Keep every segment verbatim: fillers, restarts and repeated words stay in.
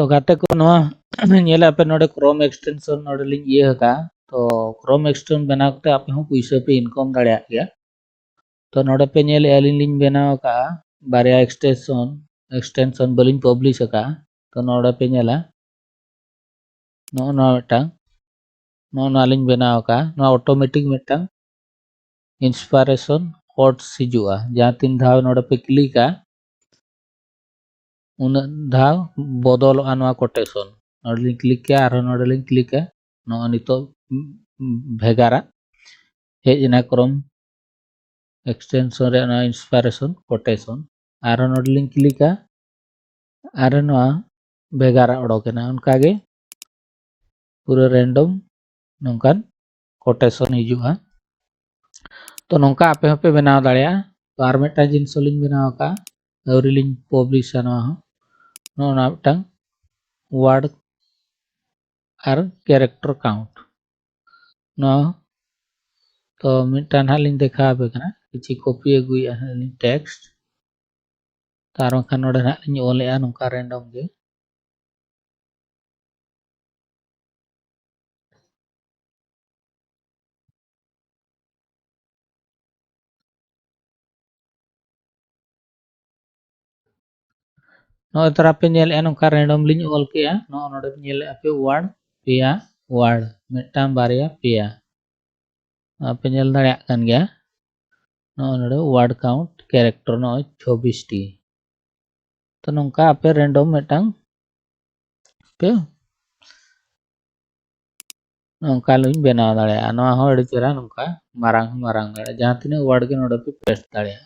ᱛᱚ ᱜᱟᱛᱮ ᱠᱚ, ᱱᱚᱣᱟ ᱧᱮᱞᱟ ᱯᱮ ᱱᱚᱰᱮ Chrome extension ᱱᱚᱰᱮ ᱞᱤᱧ ᱤᱭᱟᱹ ᱟᱠᱟᱫᱼᱟ᱾ ᱛᱚ Chrome extension ᱵᱮᱱᱟᱣ ᱠᱟᱛᱮ ᱟᱯᱮ ᱦᱚᱸ ᱯᱩᱭᱥᱟᱹ ᱯᱮ income ᱫᱟᱲᱮᱭᱟᱜ ᱜᱮᱭᱟ᱾ ᱛᱚ ᱱᱚᱰᱮ ᱯᱮ ᱧᱮᱞᱮᱜᱼᱟ, ᱟᱹᱞᱤᱧ ᱞᱤᱧ ᱵᱮᱱᱟᱣ ᱟᱠᱟᱫᱼᱟ ᱵᱟᱨᱭᱟ extension, extension ᱵᱟᱹᱞᱤᱧ publish ᱟᱠᱟᱫᱼᱟ᱾ ᱛᱚ ᱱᱚᱰᱮ ᱯᱮ ᱧᱮᱞᱟ, ᱱᱚᱜᱼᱚ ᱱᱚᱣᱟ ᱢᱤᱫᱴᱟᱝ, ᱱᱚᱜᱼᱚ ᱱᱚᱣᱟ ᱞᱤᱧ ᱵᱮᱱᱟᱣ ᱟᱠᱟᱫᱼᱟ᱾ ᱱᱚᱣᱟ automatic ᱢᱤᱫᱴᱟᱝ inspiration quotes ᱦᱤᱡᱩᱜᱼᱟ᱾ ᱡᱟᱦᱟᱸ ᱛᱤᱱ ᱫᱷᱟᱣ ᱱᱚᱰᱮ ᱯᱮ ᱠᱞᱤᱠᱟ, ᱩᱱᱟᱹᱜ ᱫᱷᱟᱣ ᱵᱚᱫᱚᱞᱚᱜᱼᱟ ᱱᱚᱣᱟ quotation᱾ ᱱᱚᱰᱮ ᱞᱤᱧ ᱠᱞᱤᱠᱟ, ᱟᱨᱦᱚᱸ ᱱᱚᱰᱮ ᱞᱤᱧ ᱠᱞᱤᱠᱟ, ᱱᱚᱜᱼᱚ ᱱᱤᱛᱚᱜ ᱵᱷᱮᱜᱟᱨᱟ ᱦᱮᱡ ᱮᱱᱟ Chrome extension ᱨᱮ ᱚᱱᱟ inspiration quotation᱾ ᱟᱨᱦᱚᱸ ᱱᱚᱰᱮ ᱞᱤᱧ ᱠᱞᱤᱠᱟ, ᱟᱨ ᱱᱚᱣᱟ ᱵᱷᱮᱜᱟᱨᱟᱜ ᱚᱰᱚᱠ ᱮᱱᱟ᱾ ᱚᱱᱠᱟᱜᱮ ᱯᱩᱨᱟᱹ random ᱱᱚᱝᱠᱟᱱ quotation ᱦᱤᱡᱩᱜᱼᱟ᱾ ᱛᱚ ᱱᱚᱝᱠᱟ ᱟᱯᱮ ᱦᱚᱸᱯᱮ ᱵᱮᱱᱟᱣ ᱫᱟᱲᱮᱭᱟᱜᱼᱟ᱾ ᱛᱚ ᱟᱨ ᱢᱤᱫᱴᱟᱝ ᱡᱤᱱᱤᱥ ᱦᱚᱸᱞᱤᱧ ᱵᱮᱱᱟᱣ ᱟᱠᱟᱫᱼᱟ, ᱟᱹᱣᱨᱤ ᱞᱤᱧ publish ᱟ ᱱᱚᱣᱟ ᱦᱚᱸ᱾ ᱱᱚᱜᱼᱚ ᱱᱚᱣᱟ ᱢᱤᱫᱴᱟᱝ word ᱟᱨ character count᱾ ᱱᱚᱣᱟ ᱛᱚ ᱢᱤᱫᱴᱟᱝ ᱦᱟᱸᱜ ᱞᱤᱧ ᱫᱮᱠᱷᱟᱣ ᱟᱯᱮ ᱠᱟᱱᱟ, ᱠᱤᱪᱷᱩ copy ᱟᱹᱜᱩᱭᱮᱫᱼᱟ ᱦᱟᱸᱜ ᱞᱤᱧ text, ᱟᱨ ᱵᱟᱝᱠᱷᱟᱱ ᱱᱚᱰᱮ ᱦᱟᱸᱜ ᱞᱤᱧ ᱚᱞᱮᱜᱼᱟ ᱱᱚᱝᱠᱟ random ᱜᱮ᱾ ᱱᱚᱜᱼᱚᱭ ᱛᱚᱨᱟ ᱯᱮ ᱧᱮᱞᱮᱜᱼᱟ, ᱱᱚᱝᱠᱟ random ᱞᱤᱧ ᱚᱞ ᱠᱮᱜᱼᱟ᱾ ᱱᱚᱜᱼᱚ ᱱᱚᱰᱮ ᱧᱮᱞᱮᱜᱼᱟ ᱯᱮ word, ᱯᱮᱭᱟ word, ᱢᱤᱫᱴᱟᱝ, ᱵᱟᱨᱭᱟ, ᱯᱮᱭᱟ᱾ ᱱᱚᱣᱟ ᱯᱮ ᱧᱮᱞ ᱫᱟᱲᱮᱭᱟᱜ ᱠᱟᱱ ᱜᱮᱭᱟ᱾ ᱱᱚᱜᱼᱚ ᱱᱚᱰᱮ word count character ᱱᱚᱜᱼᱚᱭ ᱪᱷᱚᱵᱵᱤᱥ ᱴᱤ᱾ ᱛᱚ ᱱᱚᱝᱠᱟ ᱟᱯᱮ random ᱢᱤᱫᱴᱟᱝ ᱯᱮ ᱱᱚᱝᱠᱟ ᱞᱤᱧ ᱵᱮᱱᱟᱣ ᱫᱟᱲᱮᱭᱟᱜᱼᱟ᱾ ᱱᱚᱣᱟ ᱦᱚᱸ ᱟᱹᱰᱤ ᱪᱮᱦᱨᱟ ᱱᱚᱝᱠᱟ ᱢᱟᱨᱟᱝ ᱦᱚᱸ ᱢᱟᱨᱟᱝ ᱫᱟᱲᱮᱭᱟᱜᱼᱟ᱾ ᱡᱟᱦᱟᱸ ᱛᱤᱱᱟᱹᱜ word ᱜᱮ ᱱᱚᱰᱮ ᱯᱮ paste ᱫᱟᱲᱮᱭᱟᱜᱼᱟ᱾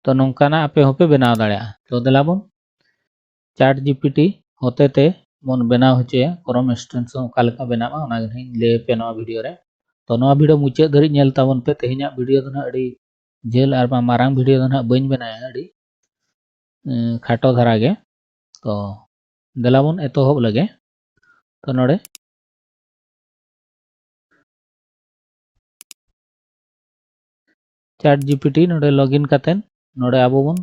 ᱛᱚ ᱱᱚᱝᱠᱟᱱᱟᱜ ᱟᱯᱮ ᱦᱚᱸᱯᱮ ᱵᱮᱱᱟᱣ ᱫᱟᱲᱮᱭᱟᱜᱼᱟ᱾ ᱛᱚ ᱫᱮᱞᱟ ᱵᱚᱱ ChatGPT ᱦᱚᱛᱮ ᱛᱮ ᱵᱚᱱ ᱵᱮᱱᱟᱣ ᱦᱚᱪᱚᱭᱟ Chrome extension ᱚᱠᱟ ᱞᱮᱠᱟ ᱵᱮᱱᱟᱜᱼᱟ, ᱚᱱᱟ ᱜᱮ ᱱᱟᱦᱟᱜ ᱤᱧ ᱞᱟᱹᱭ ᱟᱯᱮᱭᱟ ᱱᱚᱣᱟ video ᱨᱮ᱾ ᱛᱚ ᱱᱚᱣᱟ video ᱢᱩᱪᱟᱹᱫ ᱫᱷᱟᱹᱨᱤᱡ ᱧᱮᱞ ᱛᱟᱵᱚᱱ ᱯᱮ᱾ ᱛᱮᱦᱮᱧᱟᱜ video ᱫᱚ ᱱᱟᱦᱟᱜ ᱟᱹᱰᱤ ᱡᱷᱟᱹᱞ ᱟᱨ ᱵᱟᱝ ᱢᱟᱨᱟᱝ video ᱫᱚ ᱱᱟᱦᱟᱜ ᱵᱟᱹᱧ ᱵᱮᱱᱟᱣᱟ, ᱟᱹᱰᱤ, ᱮᱸ, ᱠᱷᱟᱴᱚ ᱫᱷᱟᱨᱟ ᱜᱮ᱾ ᱛᱚ ᱫᱮᱞᱟ ᱵᱚᱱ ᱮᱛᱚᱦᱚᱵ ᱞᱮᱜᱮ᱾ ᱛᱚ ᱱᱚᱰᱮ ᱪᱮᱴ ᱡᱤ ᱯᱤ ᱴᱤ ᱱᱚᱰᱮ ᱞᱚᱜᱤᱱ ᱠᱟᱛᱮᱫ ᱱᱚᱰᱮ ᱟᱵᱚ ᱵᱚᱱ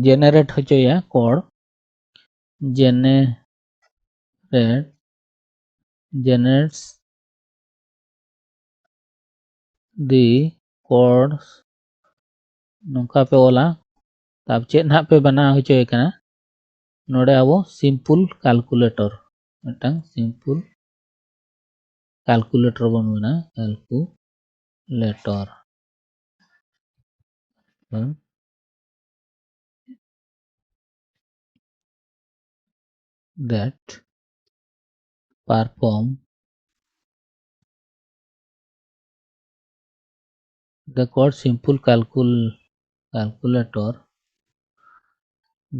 ᱡᱮᱱᱟᱨᱮᱴ ᱦᱚᱪᱚᱭᱟ code. Generate generates the codes, ᱱᱚᱝᱠᱟ ᱯᱮ ᱚᱞᱟ᱾ ᱛᱟᱨ ᱪᱮᱫ ᱱᱟᱦᱟᱜ ᱯᱮ ᱵᱮᱱᱟᱣ ᱦᱚᱪᱚᱭᱮ ᱠᱟᱱᱟ, ᱱᱚᱰᱮ ᱟᱵᱚ ᱥᱤᱢᱯᱩᱞ ᱠᱟᱞᱠᱩᱞᱮᱴᱚᱨ, ᱢᱤᱫᱴᱟᱝ ᱥᱤᱢᱯᱩᱞ ᱠᱟᱞᱠᱩᱞᱮᱴᱚᱨ ᱵᱚᱱ ᱵᱮᱱᱟᱣᱟ, ᱠᱟᱞᱠᱩᱞᱮᱴᱚᱨ᱾ that perform the code simple calcul calculator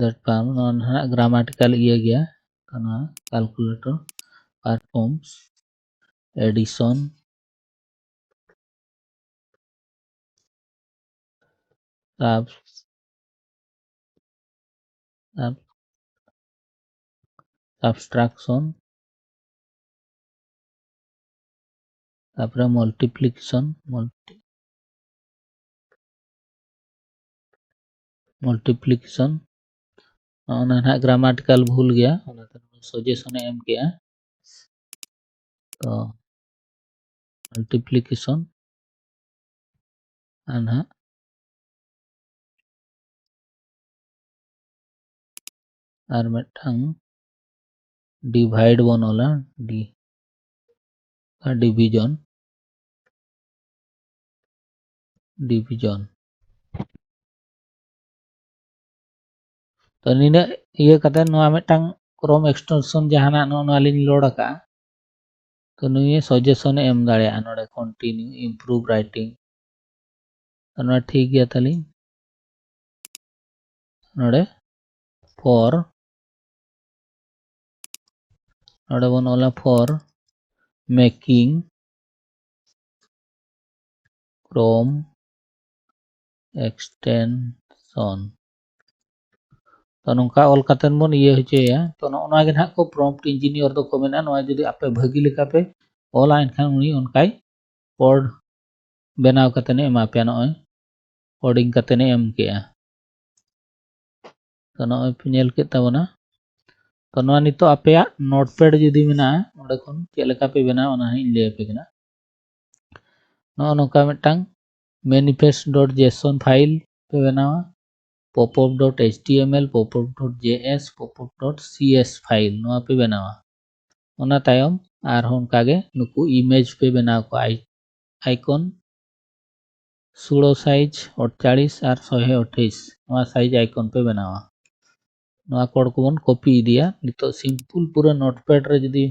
that perform, ᱱᱚᱣᱟ ᱱᱟᱦᱟᱜ ᱜᱨᱟᱢᱟᱴᱤᱠᱟᱞ ᱤᱭᱟᱹ ᱜᱮᱭᱟ, ᱛᱚ ᱱᱚᱣᱟ calculator performs addition, sub sub subtraction, ᱛᱟᱯᱚᱨᱮ multiplication, multi multiplication᱾ ᱚᱱᱟ ᱱᱟᱦᱟᱜ ᱜᱨᱟᱢᱟᱴᱤᱠᱟᱞ ᱵᱷᱩᱞ ᱜᱮᱭᱟ, ᱚᱱᱟᱛᱮ ᱥᱟᱡᱮᱥᱚᱱ ᱮ ᱮᱢ ᱠᱮᱜᱼᱟ᱾ ᱛᱚ multiplication ᱟᱨ ᱱᱟᱦᱟᱜ ᱟᱨ ᱢᱤᱫᱴᱟᱝ divide ᱵᱚᱱ ᱚᱞᱟ, ᱰᱤ ᱟᱨ division, division᱾ ᱛᱚ ᱱᱤᱱᱟᱹᱜ ᱤᱭᱟᱹ ᱠᱟᱛᱮ ᱱᱚᱣᱟ ᱢᱤᱫᱴᱟᱝ ᱠᱨᱚᱢ ᱮᱠᱥᱴᱮᱱᱥᱚᱱ ᱡᱟᱦᱟᱱᱟᱜ ᱱᱚᱜᱼᱚ ᱱᱚᱣᱟ ᱞᱤᱧ ᱞᱳᱰ ᱟᱠᱟᱫᱼᱟ, ᱛᱚ ᱱᱩᱭ ᱥᱟᱡᱮᱥᱚᱱ ᱮ ᱮᱢ ᱫᱟᱲᱮᱭᱟᱜᱼᱟ ᱱᱚᱰᱮ continue, improve writing᱾ ᱛᱚ ᱱᱚᱣᱟ ᱴᱷᱤᱠ ᱜᱮᱭᱟ ᱛᱟᱞᱤᱧ᱾ ᱱᱚᱰᱮ for, ᱱᱚᱰᱮ ᱵᱚᱱ ᱚᱞᱟ for making chrome extension᱾ ᱛᱚ ᱱᱚᱝᱠᱟ ᱚᱞ ᱠᱟᱛᱮᱫ ᱵᱚᱱ ᱤᱭᱟᱹ ᱦᱚᱪᱚᱭᱟ᱾ ᱛᱚ ᱱᱚᱜᱼᱚ ᱱᱚᱣᱟ ᱜᱮ ᱱᱟᱦᱟᱜ ᱠᱚ ᱯᱨᱚᱢᱯᱴ ᱤᱧᱡᱤᱱᱤᱭᱟᱨ ᱫᱚᱠᱚ ᱢᱮᱱᱟ, ᱱᱚᱣᱟ ᱡᱩᱫᱤ ᱟᱯᱮ ᱵᱷᱟᱹᱜᱤ ᱞᱮᱠᱟ ᱯᱮ ᱚᱞᱟ, ᱮᱱᱠᱷᱟᱱ ᱩᱱᱤ ᱚᱱᱠᱟᱭ ᱠᱳᱰ ᱵᱮᱱᱟᱣ ᱠᱟᱛᱮ ᱮ ᱮᱢᱟ ᱯᱮᱭᱟ᱾ ᱱᱚᱜᱼᱚᱭ coding ᱠᱟᱛᱮ ᱮ ᱮᱢ ᱠᱮᱜᱼᱟ᱾ ᱛᱚ ᱱᱚᱜᱼᱚᱭ ᱯᱮ ᱧᱮᱞ ᱠᱮᱫ ᱛᱟᱵᱚᱱᱟ᱾ ᱛᱚ ᱱᱚᱣᱟ ᱱᱤᱛᱚᱜ ᱟᱯᱮᱭᱟᱜ notepad ᱡᱩᱫᱤ ᱢᱮᱱᱟᱜᱼᱟ, ᱚᱸᱰᱮ ᱠᱷᱚᱱ ᱪᱮᱫ ᱞᱮᱠᱟ ᱯᱮ ᱵᱮᱱᱟᱣᱟ ᱚᱱᱟ ᱦᱟᱸᱜ ᱤᱧ ᱞᱟᱹᱭ ᱟᱯᱮ ᱠᱟᱱᱟ᱾ ᱱᱚᱜᱼᱚ ᱱᱚᱝᱠᱟ ᱢᱤᱫᱴᱟᱝ manifest dot json file ᱯᱮ ᱵᱮᱱᱟᱣᱟ, popup dot html, popup dot js, popup dot cs file ᱱᱚᱣᱟ ᱯᱮ ᱵᱮᱱᱟᱣᱟ᱾ ᱚᱱᱟ ᱛᱟᱭᱚᱢ ᱟᱨᱦᱚᱸ ᱚᱱᱠᱟᱜᱮ ᱱᱩᱠᱩ image ᱯᱮ ᱵᱮᱱᱟᱣ ᱠᱚᱣᱟ, icon ᱥᱳᱞᱳ size ᱟᱴᱪᱟᱲᱤᱥ ᱟᱨ ᱥᱚᱦᱮ ᱟᱴᱷᱟᱥ, ᱱᱚᱣᱟ size icon ᱯᱮ ᱵᱮᱱᱟᱣᱟ᱾ ᱱᱚᱣᱟ code ᱠᱚᱵᱚᱱ copy ᱤᱫᱤᱭᱟ᱾ ᱱᱤᱛᱚᱜ simple ᱯᱩᱨᱟᱹ notepad ᱨᱮ ᱡᱩᱫᱤ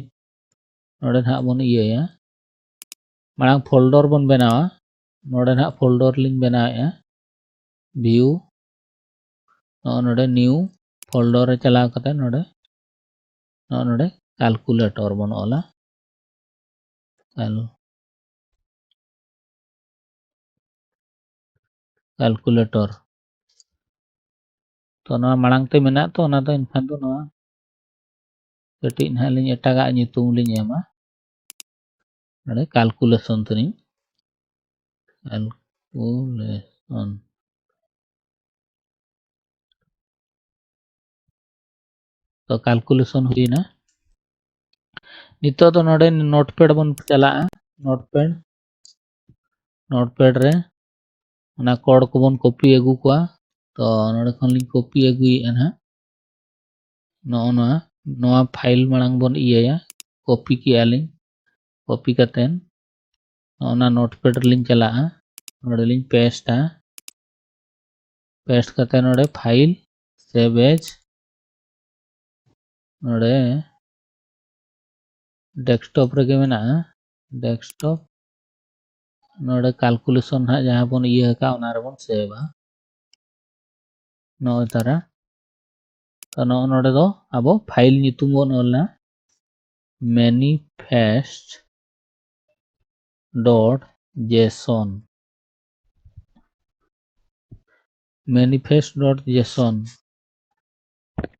ᱱᱚᱰᱮ ᱱᱟᱦᱟᱜ ᱵᱚᱱ ᱤᱭᱟᱹᱭᱟ, ᱢᱟᱲᱟᱝ folder ᱵᱚᱱ ᱵᱮᱱᱟᱣᱟ᱾ ᱱᱚᱰᱮ ᱱᱟᱦᱟᱜ folder ᱞᱤᱧ ᱵᱮᱱᱟᱣᱮᱫᱼᱟ, view, ᱱᱚᱜᱼᱚ ᱱᱚᱰᱮ new folder ᱨᱮ ᱪᱟᱞᱟᱣ ᱠᱟᱛᱮ ᱱᱚᱰᱮ ᱱᱚᱜᱼᱚ ᱱᱚᱰᱮ calculator ᱵᱚᱱ ᱚᱞᱟ᱾ Cal- calculator᱾ ᱛᱚ ᱱᱚᱣᱟ ᱢᱟᱲᱟᱝ ᱛᱮ ᱢᱮᱱᱟᱜ ᱛᱚ, ᱚᱱᱟ ᱫᱚ ᱮᱱᱠᱷᱟᱱ ᱫᱚ ᱱᱚᱣᱟ ᱠᱟᱹᱴᱤᱡ ᱱᱟᱦᱟᱜ ᱞᱤᱧ ᱮᱴᱟᱜᱟᱜ ᱧᱩᱛᱩᱢ ᱞᱤᱧ ᱮᱢᱟ᱾ ᱱᱚᱰᱮ calculation ᱛᱟᱹᱞᱤᱧ, calculation᱾ ᱛᱚ calculation ᱦᱩᱭᱱᱟ᱾ ᱱᱤᱛᱚᱜ ᱫᱚ ᱱᱚᱰᱮ notepad ᱵᱚᱱ ᱪᱟᱞᱟᱜᱼᱟ᱾ notepad, notepad ᱨᱮ ᱚᱱᱟ code ᱠᱚᱵᱚᱱ copy ᱟᱹᱜᱩ ᱠᱚᱣᱟ᱾ ᱛᱚ ᱱᱚᱰᱮ ᱠᱷᱚᱱ ᱞᱤᱧ copy ᱟᱹᱜᱩᱭᱮᱫᱼᱟ ᱱᱟᱦᱟᱜ᱾ ᱱᱚᱜᱼᱚ ᱱᱚᱣᱟ, ᱱᱚᱣᱟ file ᱢᱟᱲᱟᱝ ᱵᱚᱱ ᱤᱭᱟᱹᱭᱟ, copy ᱠᱮᱜᱼᱟ ᱞᱤᱧ᱾ copy ᱠᱟᱛᱮᱱ ᱱᱚᱜᱼᱚ ᱱᱟ notepad ᱨᱮᱞᱤᱧ ᱪᱟᱞᱟᱜᱼᱟ, ᱱᱚᱰᱮ ᱞᱤᱧ pasteᱟ᱾ paste ᱠᱟᱛᱮ ᱱᱚᱰᱮ file, save as, ᱱᱚᱰᱮ desktop ᱨᱮᱜᱮ ᱢᱮᱱᱟᱜᱼᱟ, desktop᱾ ᱱᱚᱰᱮ calculation ᱦᱟᱸᱜ ᱡᱟᱦᱟᱸ ᱵᱚᱱ ᱤᱭᱟᱹ ᱟᱠᱟᱫ ᱚᱱᱟ ᱨᱮᱵᱚᱱ saveᱟ᱾ ᱱᱚᱜᱼᱚᱭ ᱛᱟᱨᱟ᱾ ᱛᱚ ᱱᱚᱜᱼᱚ ᱱᱚᱰᱮ ᱫᱚ ᱟᱵᱚ file ᱧᱩᱛᱩᱢ ᱵᱚᱱ ᱚᱞᱟ, manifest dot json, manifest dot json᱾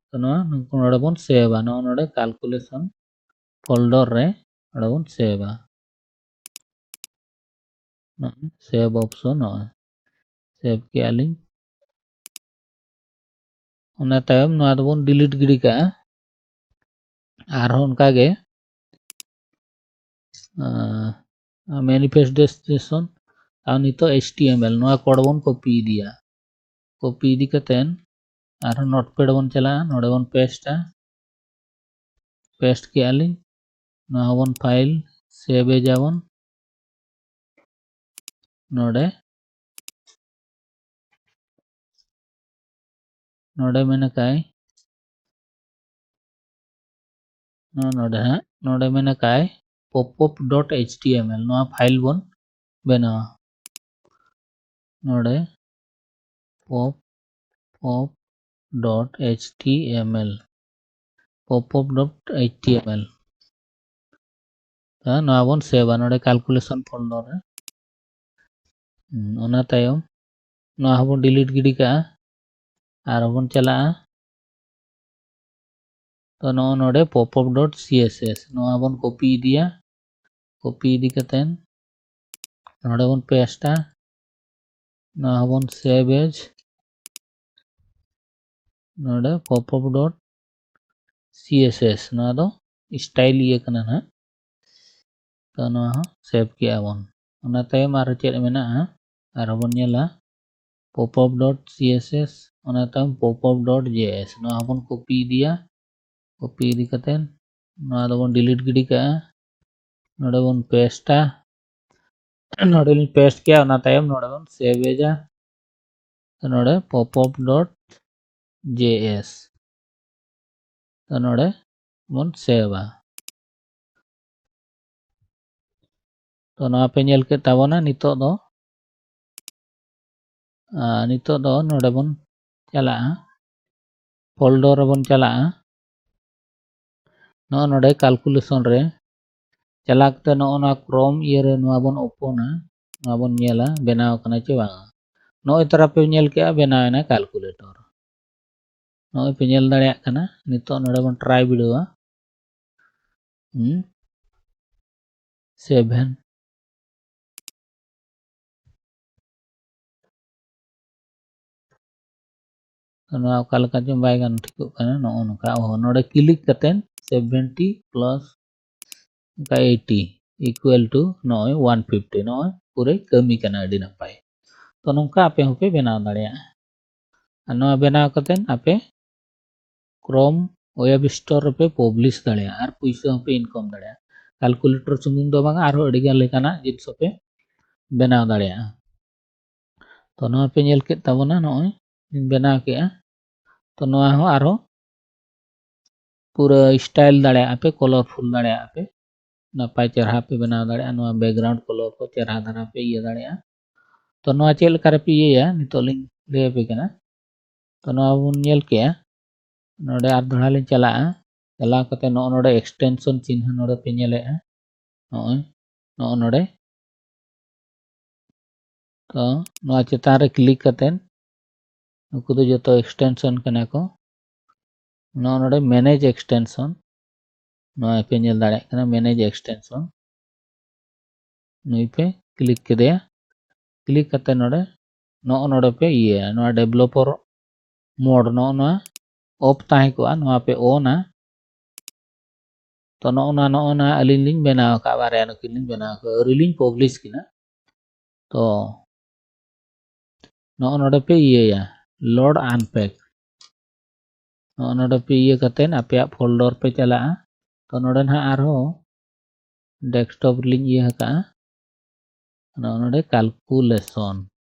ᱛᱚ ᱱᱚᱣᱟ ᱱᱚᱰᱮ ᱵᱚᱱ saveᱟ, ᱱᱚᱜᱼᱚ ᱱᱚᱰᱮ calculation folder ᱨᱮ ᱱᱚᱰᱮ ᱵᱚᱱ saveᱟ᱾ ᱱᱚᱜᱼᱚᱭ save option, ᱱᱚᱜᱼᱚᱭ save ᱠᱮᱜᱼᱟ ᱞᱤᱧ᱾ ᱚᱱᱟ ᱛᱟᱭᱚᱢ ᱱᱚᱣᱟ ᱫᱚᱵᱚᱱ delete ᱜᱤᱰᱤ ᱠᱟᱜᱼᱟ᱾ ᱟᱨᱦᱚᱸ ᱚᱱᱠᱟᱜᱮ manifest destination, ᱟᱨ ᱱᱤᱛᱚᱜ H T M L, ᱱᱚᱣᱟ code ᱵᱚᱱ copy ᱤᱫᱤᱭᱟ᱾ Copy ᱤᱫᱤ ᱠᱟᱛᱮᱫ ᱟᱨᱦᱚᱸ notepad ᱵᱚᱱ ᱪᱟᱞᱟᱜᱼᱟ, ᱱᱚᱰᱮ ᱵᱚᱱ pasteᱟ᱾ Paste ᱠᱮᱜᱼᱟ ᱞᱤᱧ᱾ ᱱᱚᱣᱟ ᱦᱚᱸᱵᱚᱱ file, save as ᱟᱵᱚᱱ᱾ ᱱᱚᱰᱮ, ᱱᱚᱰᱮ ᱢᱮᱱ ᱟᱠᱟᱭ, ᱱᱚᱣᱟ ᱱᱚᱰᱮ ᱦᱟᱸᱜ, ᱱᱚᱰᱮ ᱢᱮᱱ ᱟᱠᱟᱭ popup dot H T M L, ᱱᱚᱣᱟ file ᱵᱚᱱ ᱵᱮᱱᱟᱣᱟ᱾ ᱱᱚᱰᱮ pop, pop dot H T M L, popup dot H T M L᱾ ᱛᱚ ᱱᱚᱣᱟ ᱵᱚᱱ saveᱟ ᱱᱚᱰᱮ calculation folder ᱨᱮ᱾ ᱦᱩᱸ, ᱚᱱᱟ ᱛᱟᱭᱚᱢ ᱱᱚᱣᱟ ᱦᱚᱸᱵᱚᱱ delete ᱜᱤᱰᱤ ᱠᱟᱜᱼᱟ᱾ ᱟᱨ ᱦᱚᱸᱵᱚᱱ ᱪᱟᱞᱟᱜᱼᱟ᱾ ᱛᱚ ᱱᱚᱜᱼᱚ ᱱᱚᱰᱮ popup dot C S S, ᱱᱚᱣᱟ ᱵᱚᱱ copy ᱤᱫᱤᱭᱟ᱾ Copy ᱤᱫᱤ ᱠᱟᱛᱮᱫ ᱱᱚᱰᱮ ᱵᱚᱱ pasteᱟ᱾ ᱱᱚᱣᱟ ᱦᱚᱸᱵᱚᱱ save as᱾ ᱱᱚᱰᱮ popup dot C S S, ᱱᱚᱣᱟ ᱫᱚ style ᱤᱭᱟᱹ ᱠᱟᱱᱟ ᱱᱟᱦᱟᱜ᱾ ᱛᱚ ᱱᱚᱣᱟ ᱦᱚᱸ save ᱠᱮᱜᱼᱟ ᱵᱚᱱ᱾ ᱚᱱᱟ ᱛᱟᱭᱚᱢ ᱟᱨᱚ ᱪᱮᱫ ᱢᱮᱱᱟᱜᱼᱟ, ᱟᱨᱦᱚᱸ ᱵᱚᱱ ᱧᱮᱞᱟ popup dot C S S, ᱚᱱᱟ ᱛᱟᱭᱚᱢ popup dot J S, ᱱᱚᱣᱟ ᱦᱚᱸᱵᱚᱱ copy ᱤᱫᱤᱭᱟ᱾ Copy ᱤᱫᱤ ᱠᱟᱛᱮᱫ ᱱᱚᱣᱟ ᱫᱚᱵᱚᱱ delete ᱜᱤᱰᱤ ᱠᱟᱜᱼᱟ᱾ ᱱᱚᱰᱮ ᱵᱚᱱ pasteᱟ᱾ ᱱᱚᱰᱮ ᱞᱤᱧ paste ᱠᱮᱜᱼᱟ, ᱚᱱᱟ ᱛᱟᱭᱚᱢ ᱱᱚᱰᱮ ᱵᱚᱱ save asᱟ᱾ ᱱᱚᱰᱮ popup dot J S, ᱛᱚ ᱱᱚᱰᱮ ᱵᱚᱱ saveᱟ᱾ ᱛᱚ ᱱᱚᱣᱟ ᱯᱮ ᱧᱮᱞ ᱠᱮᱫ ᱛᱟᱵᱚᱱᱟ᱾ ᱱᱤᱛᱚᱜ ᱫᱚ, ᱟᱨ ᱱᱤᱛᱚᱜ ᱫᱚ ᱱᱚᱰᱮ ᱵᱚᱱ ᱪᱟᱞᱟᱜᱼᱟ, folder ᱨᱮᱵᱚᱱ ᱪᱟᱞᱟᱜᱼᱟ᱾ ᱱᱚᱜᱼᱚ ᱱᱚᱰᱮ calculation ᱨᱮ ᱪᱟᱞᱟᱣ ᱠᱟᱛᱮ ᱱᱚᱜᱼᱚ ᱱᱚᱣᱟ Chrome ᱤᱭᱟᱹ ᱨᱮ ᱱᱚᱣᱟ ᱵᱚᱱ openᱟ, ᱱᱚᱣᱟ ᱵᱚᱱ ᱧᱮᱞᱟ ᱵᱮᱱᱟᱣ ᱠᱟᱱᱟ ᱪᱮ ᱵᱟᱝᱟ᱾ ᱱᱚᱜᱼᱚᱭ ᱛᱟᱨᱟ ᱯᱮ ᱧᱮᱞ ᱠᱮᱜᱼᱟ, ᱵᱮᱱᱟᱣ ᱮᱱᱟ calculator᱾ ᱱᱚᱜᱼᱚᱭ ᱯᱮ ᱧᱮᱞ ᱫᱟᱲᱮᱭᱟᱜ ᱠᱟᱱᱟ᱾ ᱱᱤᱛᱚᱜ ᱱᱚᱰᱮ ᱵᱚᱱ try ᱵᱤᱰᱟᱹᱣᱟ᱾ ᱦᱩᱸ, seven᱾ ᱱᱚᱣᱟ ᱚᱠᱟ ᱞᱮᱠᱟ ᱪᱚᱝ ᱵᱟᱭ ᱜᱟᱱ ᱴᱷᱤᱠᱚᱜ ᱠᱟᱱᱟ᱾ ᱱᱚᱜᱼᱚ ᱱᱚᱝᱠᱟ, ᱚ, ᱱᱚᱰᱮ click ᱠᱟᱛᱮ seventy plus ᱚᱱᱠᱟ eighty equal to ᱱᱚᱜᱼᱚᱭ one fifty, ᱱᱚᱜᱼᱚᱭ ᱯᱩᱨᱟᱹᱭ ᱠᱟᱹᱢᱤ ᱠᱟᱱᱟ, ᱟᱹᱰᱤ ᱱᱟᱯᱟᱭ᱾ ᱛᱚ ᱱᱚᱝᱠᱟ ᱟᱯᱮ ᱦᱚᱸᱯᱮ ᱵᱮᱱᱟᱣ ᱫᱟᱲᱮᱭᱟᱜᱼᱟ᱾ ᱟᱨ ᱱᱚᱣᱟ ᱵᱮᱱᱟᱣ ᱠᱟᱛᱮ ᱟᱯᱮ Chrome Web Store ᱨᱮᱯᱮ publish ᱫᱟᱲᱮᱭᱟᱜᱼᱟ ᱟᱨ ᱯᱩᱭᱥᱟᱹ ᱦᱚᱸᱯᱮ income ᱫᱟᱲᱮᱭᱟᱜᱼᱟ᱾ Calculator ᱥᱩᱢᱩᱝ ᱫᱚ ᱵᱟᱝᱟ, ᱟᱨᱦᱚᱸ ᱟᱹᱰᱤ ᱜᱟᱱ ᱞᱮᱠᱟᱱᱟᱜ ᱡᱤᱱᱤᱥ ᱦᱚᱸᱯᱮ ᱵᱮᱱᱟᱣ ᱫᱟᱲᱮᱭᱟᱜᱼᱟ᱾ ᱛᱚ ᱱᱚᱣᱟ ᱯᱮ ᱧᱮᱞ ᱠᱮᱫ ᱛᱟᱵᱚᱱᱟ, ᱱᱚᱜᱼᱚᱭ ᱤᱧ ᱵᱮᱱᱟᱣ ᱠᱮᱜᱼᱟ᱾ ᱛᱚ ᱱᱚᱣᱟ ᱦᱚᱸ ᱟᱨᱦᱚᱸ ᱯᱩᱨᱟᱹ style ᱫᱟᱲᱮᱭᱟᱜᱼᱟ ᱯᱮ, colorful ᱫᱟᱲᱮᱭᱟᱜᱼᱟ ᱯᱮ, ᱱᱟᱯᱟᱭ ᱪᱮᱨᱦᱟ ᱯᱮ ᱵᱮᱱᱟᱣ ᱫᱟᱲᱮᱭᱟᱜᱼᱟ᱾ ᱱᱚᱣᱟ background color ᱠᱚ ᱪᱮᱨᱦᱟ ᱫᱷᱟᱨᱟ ᱯᱮ ᱤᱭᱟᱹ ᱫᱟᱲᱮᱭᱟᱜᱼᱟ᱾ ᱛᱚ ᱱᱚᱣᱟ ᱪᱮᱫ ᱞᱮᱠᱟ ᱨᱮᱯᱮ ᱤᱭᱟᱹᱭᱟ ᱱᱤᱛᱚᱜ ᱞᱤᱧ ᱞᱟᱹᱭ ᱟᱯᱮ ᱠᱟᱱᱟ᱾ ᱛᱚ ᱱᱚᱣᱟ ᱵᱚᱱ ᱧᱮᱞ ᱠᱮᱜᱼᱟ, ᱱᱚᱰᱮ ᱟᱨ ᱫᱚᱦᱲᱟ ᱞᱤᱧ ᱪᱟᱞᱟᱜᱼᱟ᱾ ᱪᱟᱞᱟᱣ ᱠᱟᱛᱮ ᱱᱚᱜᱼᱚ ᱱᱚᱰᱮ extension ᱪᱤᱱᱦᱟᱹ ᱱᱚᱰᱮ ᱯᱮ ᱧᱮᱞᱮᱜᱼᱟ, ᱱᱚᱜᱼᱚᱭ ᱱᱚᱜᱼᱚ ᱱᱚᱰᱮ᱾ ᱛᱚ ᱱᱚᱣᱟ ᱪᱮᱛᱟᱱ ᱨᱮ click ᱠᱟᱛᱮ ᱱᱩᱠᱩ ᱫᱚ ᱡᱚᱛᱚ extension ᱠᱟᱱᱟ ᱠᱚ᱾ ᱱᱚᱜᱼᱚ ᱱᱚᱰᱮ manage extension, ᱱᱚᱣᱟ ᱯᱮ ᱧᱮᱞ ᱫᱟᱲᱮᱭᱟᱜ ᱠᱟᱱᱟ, manage extension᱾ ᱱᱩᱭ ᱯᱮ click ᱠᱮᱫᱮᱭᱟ᱾ Click ᱠᱟᱛᱮ ᱱᱚᱰᱮ, ᱱᱚᱜᱼᱚ ᱱᱚᱰᱮ ᱯᱮ ᱤᱭᱟᱹᱭᱟ, ᱱᱚᱣᱟ developer mode, ᱱᱚᱜᱼᱚ ᱱᱚᱣᱟ off ᱛᱟᱦᱮᱸ ᱠᱚᱜᱼᱟ, ᱱᱚᱣᱟ ᱯᱮ on ᱟ᱾ ᱛᱚ ᱱᱚᱜᱼᱚ ᱱᱚᱣᱟ, ᱱᱚᱜᱼᱚ ᱱᱚᱣᱟ ᱟᱹᱞᱤᱧ ᱞᱤᱧ ᱵᱮᱱᱟᱣ ᱟᱠᱟᱫᱼᱟ, ᱵᱟᱨᱭᱟ ᱱᱩᱠᱤᱱ ᱞᱤᱧ ᱵᱮᱱᱟᱣ ᱟᱠᱟᱫᱼᱟ, ᱟᱹᱣᱨᱤ ᱞᱤᱧ publish ᱠᱤᱱᱟ᱾ ᱛᱚ ᱱᱚᱜᱼᱚ ᱱᱚᱰᱮ ᱯᱮ ᱤᱭᱟᱹᱭᱟ, load unpack᱾ ᱱᱚᱜᱼᱚ ᱱᱚᱰᱮ ᱯᱮ ᱤᱭᱟᱹ ᱠᱟᱛᱮᱫ ᱟᱯᱮᱭᱟᱜ folder ᱯᱮ ᱪᱟᱞᱟᱜᱼᱟ᱾ ᱛᱚ ᱱᱚᱰᱮ ᱱᱟᱦᱟᱜ ᱟᱨᱦᱚᱸ desktop ᱨᱮᱞᱤᱧ ᱤᱭᱟᱹ ᱟᱠᱟᱫᱼᱟ, ᱱᱚᱜᱼᱚ ᱱᱚᱰᱮ calculation,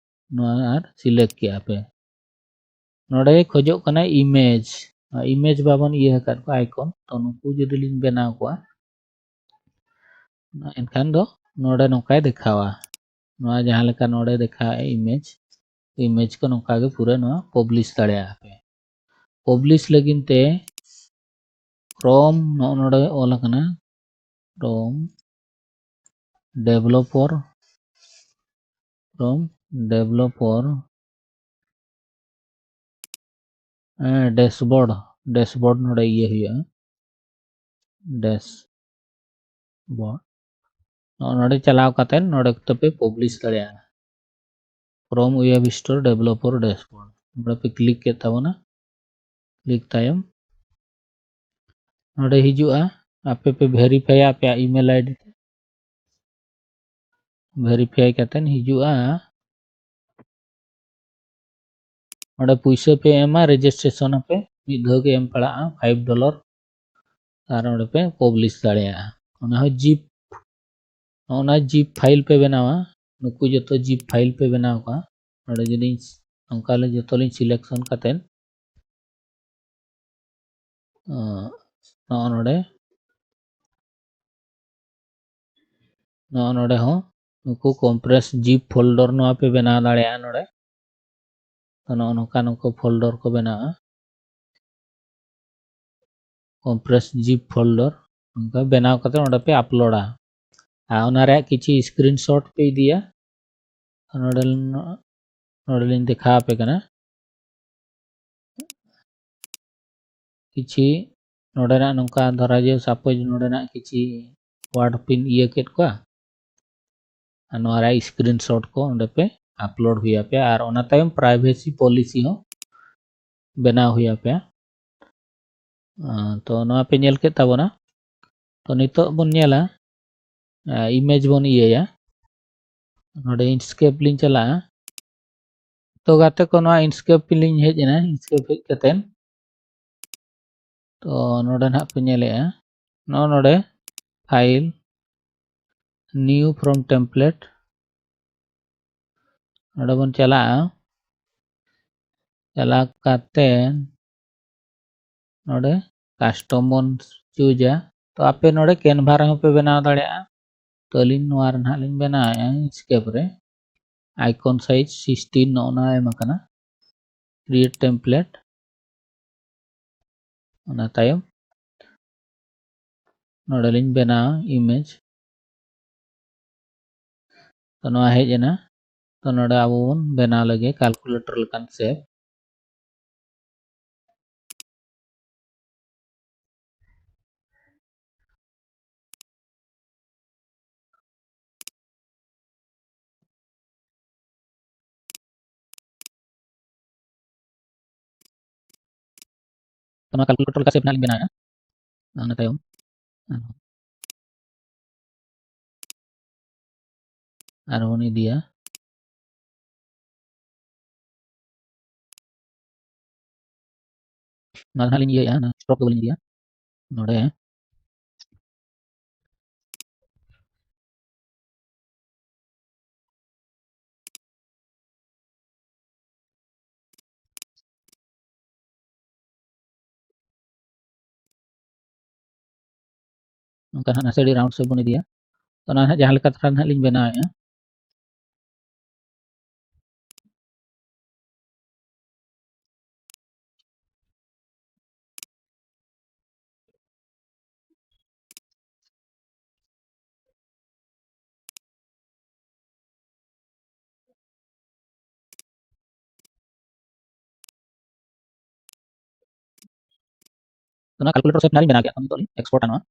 ᱱᱚᱣᱟ ᱟᱨ select ᱠᱮᱜᱼᱟ ᱯᱮ᱾ ᱱᱚᱰᱮ ᱠᱷᱚᱡᱚᱜ ᱠᱟᱱᱟ image, ᱱᱚᱣᱟ image ᱵᱟᱵᱚᱱ ᱤᱭᱟᱹ ᱟᱠᱟᱫ ᱠᱚᱣᱟ icon, ᱛᱚ ᱱᱩᱠᱩ ᱡᱩᱫᱤ ᱞᱤᱧ ᱵᱮᱱᱟᱣ ᱠᱚᱣᱟ, ᱮᱱᱠᱷᱟᱱ ᱫᱚ ᱱᱚᱰᱮ ᱱᱚᱝᱠᱟᱭ ᱫᱮᱠᱷᱟᱣᱟ᱾ ᱱᱚᱣᱟ ᱡᱟᱦᱟᱸ ᱞᱮᱠᱟ ᱱᱚᱰᱮ ᱫᱮᱠᱷᱟᱣᱮᱫᱼᱟ image, image ᱠᱚ ᱱᱚᱝᱠᱟ ᱜᱮ ᱯᱩᱨᱟᱹ ᱱᱚᱣᱟ publish ᱫᱟᱲᱮᱭᱟᱜᱼᱟ ᱯᱮ᱾ Publish ᱞᱟᱹᱜᱤᱫ ᱛᱮ Chrome ᱱᱚᱜᱼᱚ ᱱᱚᱰᱮ ᱚᱞ ᱟᱠᱟᱱᱟ, Chrome developer, Chrome developer, ᱦᱮᱸ, dashboard, dashboard ᱱᱚᱰᱮ ᱤᱭᱟᱹ ᱦᱩᱭᱩᱜᱼᱟ, dashboard᱾ ᱱᱚᱜᱼᱚ ᱱᱚᱰᱮ ᱪᱟᱞᱟᱣ ᱠᱟᱛᱮ ᱱᱚᱰᱮ ᱛᱟᱯᱮ publish ᱫᱟᱲᱮᱭᱟᱜᱼᱟ, Chrome Web Store Developer Dashboard᱾ ᱱᱚᱰᱮ ᱯᱮ ᱠᱞᱤᱠ ᱠᱮᱫ ᱛᱟᱵᱚᱱᱟ᱾ ᱠᱞᱤᱠ ᱛᱟᱭᱚᱢ ᱱᱚᱰᱮ ᱦᱤᱡᱩᱜᱼᱟ, ᱟᱯᱮ ᱯᱮ ᱵᱷᱮᱨᱤᱯᱷᱟᱭᱟ ᱟᱯᱮᱭᱟᱜ ᱤᱢᱮᱞ ᱟᱭᱰᱤ ᱛᱮ᱾ ᱵᱷᱮᱨᱤᱯᱷᱟᱭ ᱠᱟᱛᱮ ᱦᱤᱡᱩᱜᱼᱟ, ᱚᱸᱰᱮ ᱯᱩᱭᱥᱟᱹ ᱯᱮ ᱮᱢᱟ, ᱨᱮᱡᱤᱥᱴᱨᱮᱥᱚᱱ ᱟᱯᱮ, ᱢᱤᱫ ᱫᱷᱟᱣ ᱜᱮ ᱮᱢ ᱯᱟᱲᱟᱜᱼᱟ, ᱯᱷᱟᱭᱤᱵᱷ ᱰᱚᱞᱟᱨ᱾ ᱟᱨ ᱚᱸᱰᱮ ᱯᱮ ᱯᱟᱵᱽᱞᱤᱥ ᱫᱟᱲᱮᱭᱟᱜᱼᱟ᱾ ᱚᱱᱟ ᱦᱚᱸ ᱡᱤᱯ, ᱚᱱᱟ ᱡᱤᱯ ᱯᱷᱟᱭᱤᱞ ᱯᱮ ᱵᱮᱱᱟᱣᱟ᱾ ᱱᱩᱠᱩ ᱡᱚᱛᱚ ᱡᱤᱯ ᱯᱷᱟᱭᱤᱞ ᱯᱮ ᱵᱮᱱᱟᱣ ᱠᱚᱣᱟ᱾ ᱱᱚᱰᱮ ᱡᱩᱫᱤ ᱱᱚᱝᱠᱟ ᱞᱮ ᱡᱚᱛᱚ ᱞᱤᱧ ᱥᱤᱞᱮᱠᱥᱚᱱ ᱠᱟᱛᱮᱫ, ᱱᱚᱜᱼᱚ ᱱᱚᱰᱮ, ᱱᱚᱜᱼᱚ ᱱᱚᱰᱮ ᱦᱚᱸ ᱱᱩᱠᱩ ᱠᱚᱢᱯᱨᱮᱥ ᱡᱤᱯ ᱯᱷᱳᱞᱰᱟᱨ ᱱᱚᱣᱟ ᱯᱮ ᱵᱮᱱᱟᱣ ᱫᱟᱲᱮᱭᱟᱜᱼᱟ᱾ ᱱᱚᱰᱮ ᱛᱚ ᱱᱚᱜᱼᱚ ᱱᱚᱝᱠᱟ ᱱᱩᱠᱩ ᱯᱷᱳᱞᱰᱟᱨ ᱠᱚ ᱵᱮᱱᱟᱜᱼᱟ, ᱠᱚᱢᱯᱨᱮᱥ ᱡᱤᱯ ᱯᱷᱳᱞᱰᱟᱨ᱾ ᱱᱚᱝᱠᱟ ᱵᱮᱱᱟᱣ ᱠᱟᱛᱮ ᱚᱸᱰᱮ ᱯᱮ ᱟᱯᱞᱳᱰᱟ᱾ ᱟᱨ ᱚᱱᱟ ᱨᱮᱭᱟᱜ ᱠᱤᱪᱷᱤ ᱥᱠᱨᱤᱱᱥᱚᱴ ᱯᱮ ᱤᱫᱤᱭᱟ᱾ ᱱᱚᱰᱮ, ᱱᱚᱰᱮ ᱞᱤᱧ ᱫᱮᱠᱷᱟᱣ ᱟᱯᱮ ᱠᱟᱱᱟ᱾ ᱠᱤᱪᱷᱤ ᱱᱚᱰᱮᱱᱟᱜ ᱱᱚᱝᱠᱟ ᱫᱷᱚᱨᱟ ᱡᱮ ᱥᱟᱯᱳᱡᱽ ᱱᱚᱰᱮᱱᱟᱜ ᱠᱤᱪᱷᱤ ᱣᱟᱨᱰ ᱯᱮ ᱤᱭᱟᱹ ᱠᱮᱫ ᱠᱚᱣᱟ, ᱟᱨ ᱱᱚᱣᱟ ᱨᱮᱭᱟᱜ ᱥᱠᱨᱤᱱᱥᱚᱴ ᱠᱚ ᱚᱸᱰᱮ ᱯᱮ ᱟᱯᱞᱳᱰ ᱦᱩᱭ ᱟᱯᱮᱭᱟ᱾ ᱟᱨ ᱚᱱᱟ ᱛᱟᱭᱚᱢ ᱯᱨᱟᱭᱵᱷᱮᱥᱤ ᱯᱚᱞᱤᱥᱤ ᱦᱚᱸ ᱵᱮᱱᱟᱣ ᱦᱩᱭ ᱟᱯᱮᱭᱟ᱾ ᱟᱸ, ᱛᱚ ᱱᱚᱣᱟ ᱯᱮ ᱧᱮᱞ ᱠᱮᱫ ᱛᱟᱵᱚᱱᱟ᱾ ᱛᱚ ᱱᱤᱛᱚᱜ ᱵᱚᱱ ᱧᱮᱞᱟ, ᱟᱸ, ᱤᱢᱮᱡᱽ ᱵᱚᱱ ᱤᱭᱟᱹᱭᱟ᱾ ᱱᱚᱰᱮ ᱤᱱᱥᱠᱮᱯ ᱞᱤᱧ ᱪᱟᱞᱟᱜᱼᱟ᱾ ᱛᱚ ᱜᱟᱛᱮ ᱠᱚ, ᱱᱚᱣᱟ ᱤᱱᱥᱠᱮᱯ ᱞᱤᱧ ᱦᱮᱡ ᱮᱱᱟ᱾ ᱤᱱᱥᱠᱮᱯ ᱦᱮᱡ ᱠᱟᱛᱮᱫ ᱛᱚ ᱱᱚᱰᱮ ᱱᱟᱦᱟᱜ ᱯᱮ ᱧᱮᱞᱮᱜᱼᱟ, ᱱᱚᱜᱼᱚ ᱱᱚᱰᱮ ᱯᱷᱟᱭᱤᱞ, new from template, ᱱᱚᱰᱮ ᱵᱚᱱ ᱪᱟᱞᱟᱜᱼᱟ᱾ ᱪᱟᱞᱟᱣ ᱠᱟᱛᱮ ᱱᱚᱰᱮ ᱠᱟᱥᱴᱚᱢ ᱵᱚᱱ ᱪᱩᱡᱟ᱾ ᱛᱚ ᱟᱯᱮ ᱱᱚᱰᱮ ᱠᱮᱱᱵᱷᱟ ᱨᱮᱦᱚᱸ ᱯᱮ ᱵᱮᱱᱟᱣ ᱫᱟᱲᱮᱭᱟᱜᱼᱟ᱾ ᱛᱚ ᱟᱹᱞᱤᱧ ᱱᱚᱣᱟ ᱨᱮ ᱱᱟᱦᱟᱜ ᱞᱤᱧ ᱵᱮᱱᱟᱣᱮᱫᱼᱟ, ᱤᱱᱥᱠᱮᱯ ᱨᱮ icon size sixteen ᱱᱚᱜᱼᱚ ᱱᱚᱣᱟ ᱮᱢ ᱟᱠᱟᱱᱟ᱾ Create template, ᱚᱱᱟ ᱛᱟᱭᱚᱢ ᱱᱚᱰᱮ ᱞᱤᱧ ᱵᱮᱱᱟᱣᱟ ᱤᱢᱮᱡᱽ᱾ ᱛᱚ ᱱᱚᱣᱟ ᱦᱮᱡ ᱮᱱᱟ᱾ ᱛᱚ ᱱᱚᱰᱮ ᱟᱵᱚ ᱵᱚᱱ ᱵᱮᱱᱟᱣ ᱞᱮᱜᱮ ᱠᱟᱞᱠᱩᱞᱮᱴᱚᱨ ᱞᱮᱠᱟᱱ ᱥᱮᱯ᱾ ᱱᱚᱣᱟ calculator ᱞᱮᱠᱟ shape ᱱᱟᱦᱟᱜ ᱞᱤᱧ ᱵᱮᱱᱟᱣᱮᱫᱼᱟ᱾ ᱚᱱᱟ ᱛᱟᱭᱚᱢ ᱟᱨᱦᱚᱸ ᱵᱚᱱ ᱤᱫᱤᱭᱟ᱾ ᱱᱚᱣᱟ ᱫᱚ ᱱᱟᱦᱟᱜ ᱞᱤᱧ ᱤᱭᱟᱹᱭᱟ, ᱚᱱᱟ stroke ᱫᱚ ᱵᱟᱹᱞᱤᱧ ᱤᱫᱤᱭᱟ᱾ ᱱᱚᱰᱮ ᱱᱚᱝᱠᱟ ᱱᱟᱦᱟᱜ ᱱᱟᱥᱮ ᱟᱹᱰᱤ round shape ᱵᱚᱱ ᱤᱫᱤᱭᱟ᱾ ᱛᱚ, ᱚᱱᱟ ᱱᱟᱦᱟᱜ ᱡᱟᱦᱟᱸ ᱞᱮᱠᱟ ᱫᱷᱟᱨᱟ ᱱᱟᱦᱟᱜ ᱞᱤᱧ ᱵᱮᱱᱟᱣᱮᱫᱼᱟ᱾ ᱚᱱᱟ calculator shape ᱱᱟᱦᱟᱜ ᱞᱤᱧ ᱵᱮᱱᱟᱣ ᱠᱮᱫᱼᱟ, ᱱᱤᱛᱚᱜ ᱞᱤᱧ export ᱟ ᱱᱚᱣᱟ᱾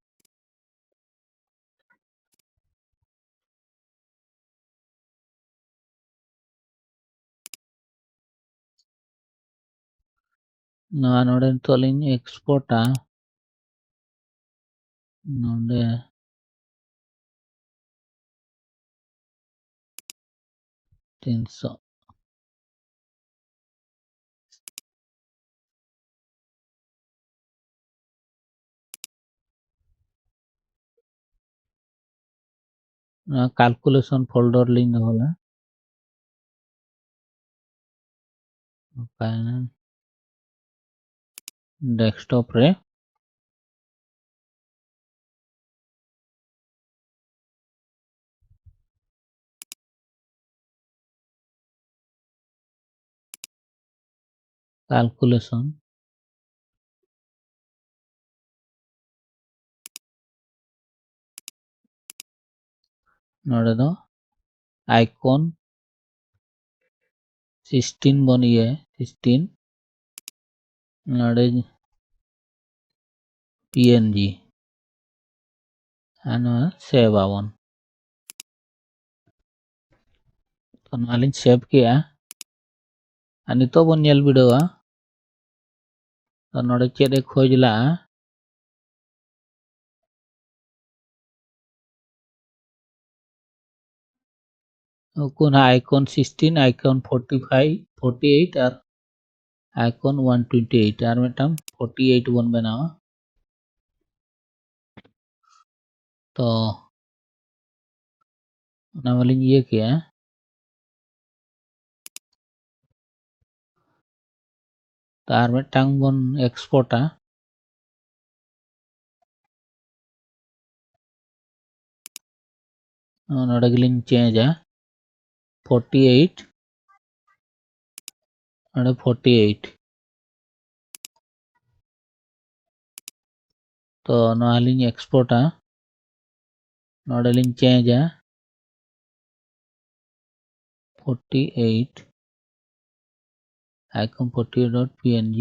ᱱᱚᱣᱟ ᱱᱚᱰᱮ ᱱᱤᱛᱚᱜ ᱞᱤᱧ export ᱟ᱾ ᱱᱚᱰᱮ ᱛᱤᱱᱥᱚ᱾ ᱱᱚᱣᱟ calculation folder ᱞᱤᱧ ᱫᱚᱦᱚ ᱞᱮᱫᱟ᱾ ᱚᱠᱟᱭᱮᱱᱟ? Desktop ᱨᱮ᱾ Calculation᱾ ᱱᱚᱰᱮ ᱫᱚ icon sixteen ᱵᱚᱱ ᱤᱭᱟᱹ, sixteen᱾ ᱱᱚᱰᱮ P N G᱾ ᱟᱨ ᱱᱚᱣᱟ save ᱟᱵᱚᱱ᱾ ᱛᱚ, ᱱᱚᱣᱟ ᱞᱤᱧ save ᱠᱮᱜᱼᱟ᱾ ᱟᱨ ᱱᱤᱛᱚᱜ ᱵᱚᱱ ᱧᱮᱞ ᱵᱤᱰᱟᱹᱣᱟ᱾ ᱛᱚ ᱱᱚᱰᱮ ᱪᱮᱫ ᱮ ᱠᱷᱚᱡᱽ ᱞᱟᱜᱼᱟ? ᱩᱱᱠᱩ ᱱᱟᱦᱟᱜ icon sixteen, icon forty five, forty eight ᱟᱨ icon one twenty eight, ᱟᱨ ᱢᱤᱫᱴᱟᱝ forty eight ᱵᱚᱱ ᱵᱮᱱᱟᱣᱟ᱾ ᱛᱚ ᱚᱱᱟ ᱢᱟᱞᱤᱧ ᱤᱭᱟᱹ ᱠᱮᱜᱼᱟ᱾ ᱛᱚ ᱟᱨ ᱢᱤᱫᱴᱟᱝ ᱵᱚᱱ ᱮᱠᱥᱯᱳᱨᱴᱟ᱾ ᱱᱚᱰᱮ ᱜᱮᱞᱤᱧ ᱪᱮᱧᱡᱟ, forty eight, ᱱᱚᱰᱮ forty eight᱾ ᱛᱚ ᱱᱚᱣᱟ ᱞᱤᱧ ᱮᱠᱥᱯᱳᱨᱴᱟ, ᱱᱚᱰᱮ ᱞᱤᱧ ᱪᱮᱧᱡᱟ, forty eight, icon forty eight dot png᱾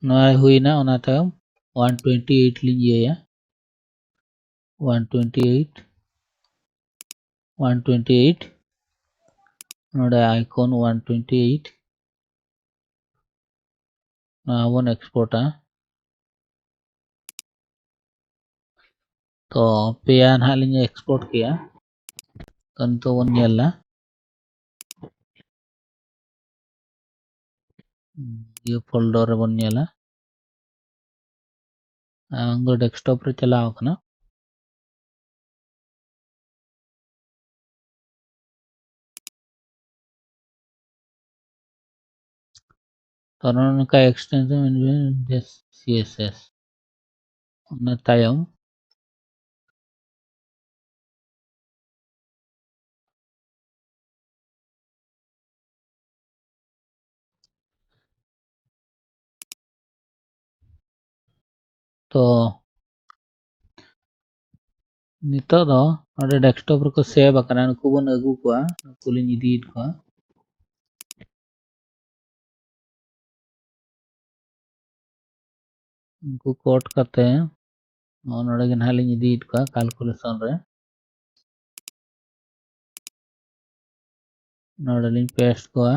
ᱱᱚᱣᱟ ᱦᱩᱭᱱᱟ, ᱚᱱᱟ ᱛᱟᱭᱚᱢ one twenty eight ᱞᱤᱧ ᱤᱭᱟᱹᱭᱟ, one twenty eight, one twenty eight, ᱱᱚᱰᱮ icon one twenty eight, ᱱᱚᱣᱟ ᱵᱚᱱ ᱮᱠᱥᱯᱳᱨᱴᱟ᱾ ᱛᱚ ᱯᱮᱭᱟ ᱱᱟᱦᱟᱜ ᱞᱤᱧ ᱮᱠᱥᱯᱳᱨᱴ ᱠᱮᱜᱼᱟ᱾ ᱛᱚ ᱱᱤᱛᱚᱜ ᱵᱚᱱ ᱧᱮᱞᱟ, ᱤᱭᱟᱹ ᱯᱷᱳᱞᱰᱟᱨ ᱨᱮᱵᱚᱱ ᱧᱮᱞᱟ, ᱟᱨ ᱩᱱ ᱫᱚ ᱰᱮᱥᱠᱴᱚᱯ ᱨᱮ ᱪᱟᱞᱟᱣ ᱟᱠᱟᱱᱟ᱾ ᱛᱚ ᱱᱚᱜᱼᱚ ᱱᱚᱝᱠᱟ extension, yes, yes, yes, ᱚᱱᱟ ᱛᱟᱭᱚᱢ ᱛᱚ ᱱᱤᱛᱚᱜ ᱫᱚ ᱱᱚᱰᱮ ᱰᱮᱥᱠᱴᱚᱯ ᱨᱮᱠᱚ ᱥᱮᱵᱷ ᱟᱠᱟᱱᱟ, ᱱᱩᱠᱩ ᱵᱚᱱ ᱟᱹᱜᱩ ᱠᱚᱣᱟ, ᱱᱩᱠᱩ ᱞᱤᱧ ᱤᱫᱤᱭᱮᱫ ᱠᱚᱣᱟ᱾ ᱩᱱᱠᱩ ᱠᱳᱰ ᱠᱟᱛᱮ ᱱᱚᱜᱼᱚ ᱱᱚᱰᱮ ᱜᱮ ᱱᱟᱦᱟᱜ ᱞᱤᱧ ᱤᱫᱤᱭᱮᱫ ᱠᱚᱣᱟ ᱠᱟᱞᱠᱩᱞᱮᱥᱚᱱ ᱨᱮ᱾ ᱱᱚᱰᱮ ᱞᱤᱧ ᱯᱮᱥᱴ ᱠᱚᱣᱟ᱾